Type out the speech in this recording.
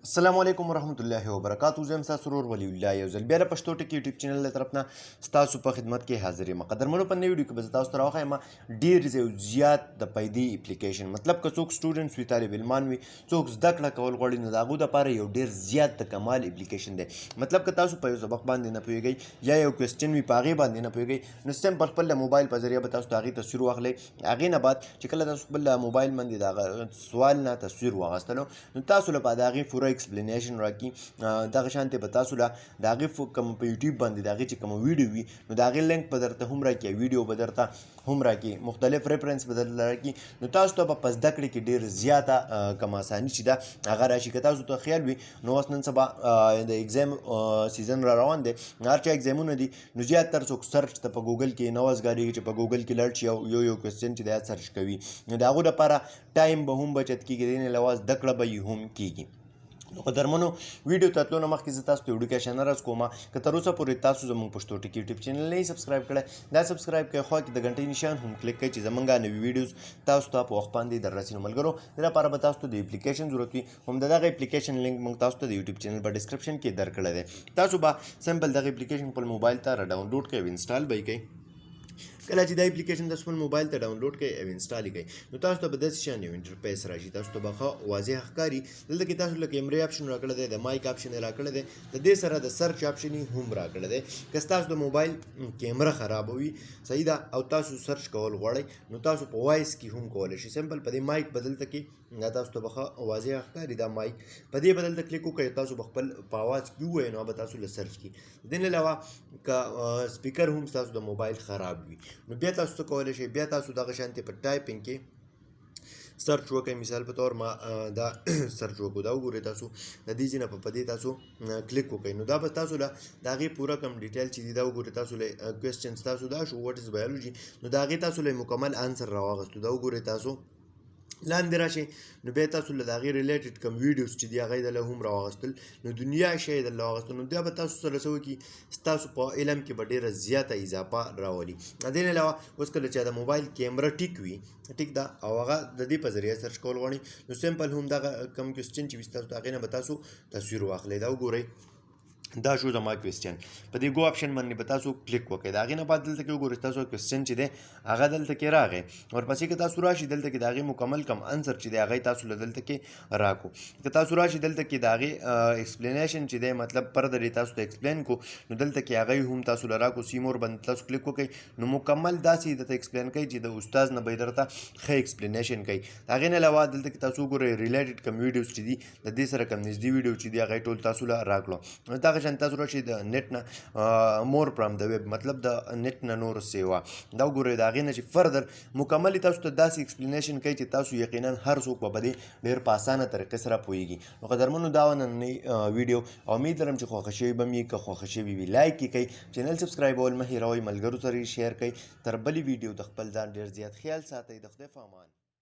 السلام علیکم ورحمت الله وبرکاتو. زه یم ستاسو ورور ولی الله، یو ځل بیا د پښتو ټکي یوټیوب چینل له طرف نه ستاسو په خدمت کې حاضر یم. قدرمنو، په نوې ویډیو کې به زه تاسو ته راوښایم ډېر زیات د پیدې اپلیکیشن. مطلب که څوک سټوډنټس وي، طالب علمان وي، څوک زده کړه کول غواړي، نو د هغو دپاره یو ډېر زیات د کمال اپلیکیشن دی. مطلب که تاسو په یو سبق باندې نه پوهېږئ یا یو کوېسچن وي، په هغې باندې نه پوهېږئ، نو سمپل خپل د موبایل په ذریعه به تاسو د هغې تصویر واخلئ. هغې نه بعد چې کله تاسو خپل د موبایل باندې د هغه سوال نه تصویر واخیستلو، نو تاسو لپاره د هغې پوره ایکسپلینیشن راکړي. دغه شانتې به تاسو له د هغې کوم په یوټیوب باندې د هغې چې کومه ویډیو وي، نو د هغې لینک به درته هم راکړي، ویډیو به درته هم راکړي، مختلف ریفرنس به درته راکړي. نو تاسو ته به په زده کړې کې ډېر زیاته کومه اساني چې ده هغه راشي. که تاسو ته خیال وي، نو اوس نن سبا د اګزام سیزن را روان دی، هر چا اګزامونه دي، نو زیاتر څوک سرچ ته په ګوګل کې نه وزګارېږي چې په ګوګل کې لاړ شي او یو یو کوېسچن چې دی سرچ کوي. نو د هغو دپاره ټایم به هم بچت کېږي، د دې نه علاوه زده کړه به یې هم کېږي. نو قدرمنو، ویډیو ته تلو نه مخکې زه تاسو ته ویډیو کې عرض کوم، که تر اوسه پورې تاسو زموږ پښتو ټکي یوټیوب چینل نه سبسکرایب کړی، دا سبسکرایب کړئ، خوا کې د غنټې نشان هم کلیک کړئ چې زمونږ نوې ویډیوز تاسو ته په وخت باندې در رسي. نو ملګرو، د لپاره به تاسو ته د اپلیکیشن ضرورت وي. هم دغه اپلیکیشن لینک موږ تاسو ته د یوټیوب چینل په ډیسکرپشن کې درکړی دی. تاسو به سمپل دغه اپلیکیشن خپل موبایل ته را ډاونلوډ کړئ او انسټال به یې کړئ. کله چې دا اپلیکیشن تاسو خپل موبایل ته ډاونلوډ کړئ او انسټال یې کړئ، نو تاسو ته به داسې شان یو انټرفیس راشي، تاسو ته به ښه واضح ښکاري. دلته کې تاسو له کیمرې اپشن راکړی دی، د مایک اپشن یې راکړی دی، د دې سره د سرچ اپشن یې هم راکړی دی. که ستاسو د موبایل کیمره خرابه وي، صحیح ده، او تاسو سرچ کول غواړئ، نو تاسو په وایس کې هم کولی شئ. سمپل په دې مایک به دلته کې دا تاسو ته به ښه واضح ښکاري، دا مایک په دې به دلته کلیک وکړئ، تاسو به خپل په اواز کې ووایئ، نو به تاسو له سرچ کړي. د دې نه علاوه که سپیکر هم ستاسو د موبایل خراب وي، نو بیا تاسو څه کولی شئ؟ بیا تاسو دغه شانتې په ټایپینګ کې سرچ وکړئ. مثال په تور ما دا سرچ وکړو، دا وګورئ تاسو، د دې ځای نه په دې تاسو کلیک وکړئ، نو دا به تاسو له د هغې پوره کوم ډیټیل چې دي، دا وګورئ تاسو له کوېسچن تاسو دا شو "What is biology?" نو د هغې تاسو له مکمل انسر راواغستو. دا وګورئ تاسو، لاندې راشئ، نو بیا تاسو له د هغې ریلیټډ کوم ویډیوز چې دي هغه یې درله هم راواغستل. نو دنیا شی یې درله واغستل. نو بیا به تاسو سره څه وکړي؟ ستاسو په علم کې به ډېره زیاته اضافه راولي. د دې نه علاوه اوس کله چې د موبایل کیمره ټیک وي، ټیک ده، او هغه د دې په ذریعه سرچ کول غواړي، نو سمپل هم دغه کوم کوېسچن چې وي ستاسو، د هغې نه به تاسو تصویر واخلئ. دا وګورئ، دا شو زما کوېسچن. په دې ګو اپشن باندې به تاسو کلیک وکړئ. د هغې نه بعد دلته کې وګورئ، تاسو کوېسچن چې دی هغه دلته کې راغی. ورپسې که تاسو راشي، دلته کې د هغې مکمل کوم انسر چې دی هغه تاسو له دلته کې راکو. که تاسو راشي، دلته کې د هغې ایکسپلینیشن چې دی، مطلب فردر یې تاسو ته ایکسپلین کو، نو دلته کې هغه هم تاسو له راکو. سی مور باندې تاسو کلیک وکړئ، نو مکمل داسې درته ایکسپلین کوي چې د استاد نه به یې درته ښه ایکسپلینیشن کوي. د هغې نه علاوه دلته کې تاسو وګورئ، ریلیټډ کوم ویډیوز چې دي، د دې سره کوم نږدې ویډیو چې دي هغه ټول تاسو له راکړو. دغه شان تاسو راشئ د نت نه، more from the web، مطلب د نت نه نور سیوا. دا وګورئ، د هغې نه چې فردر مکمل تاسو ته داسې ایکسپلینیشن کوي چې تاسو یقینا هر څوک به په دې ډېر په اسانه طریقې سره پوهېږي. نو قدرمنو، دا وه نننۍ ویډیو او امید لرم چې خوښه شوې به مې. که خوښه شوې وي، لایک یې کړئ، چینل سبسکرایبول مه هېروئ، ملګرو سره یې شیر کړئ. تر بلې ویډیو د خپل ځان ډېر زیات خیال ساتئ. د خدای په امان.